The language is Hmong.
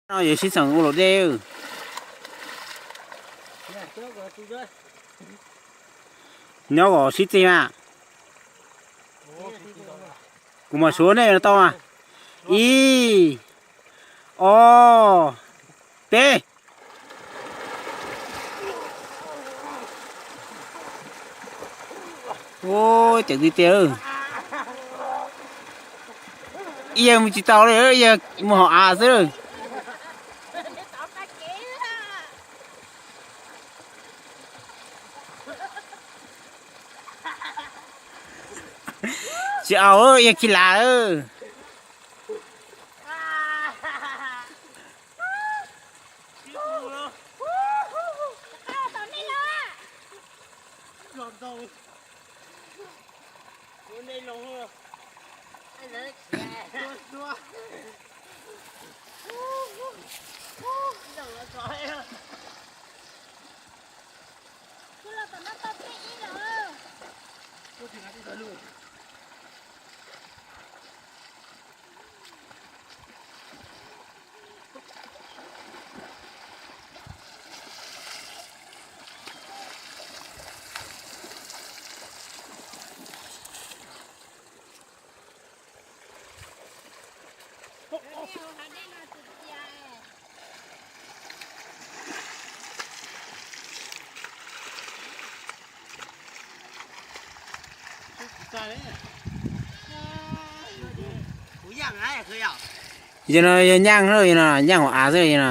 No yuav sib xeem ua luam dej. Nyob kom sib txig mas. Kuv mam suav nej tau mas. Ib, ob, peb. Ua, ceev tiag tiag. Ib yawg mus tsis tau li, ib yawg mus hauv av xwb. Tsis au, yawg khi lav. Yog no yog nyaaj, yog no nyaaj hauv av xwb no.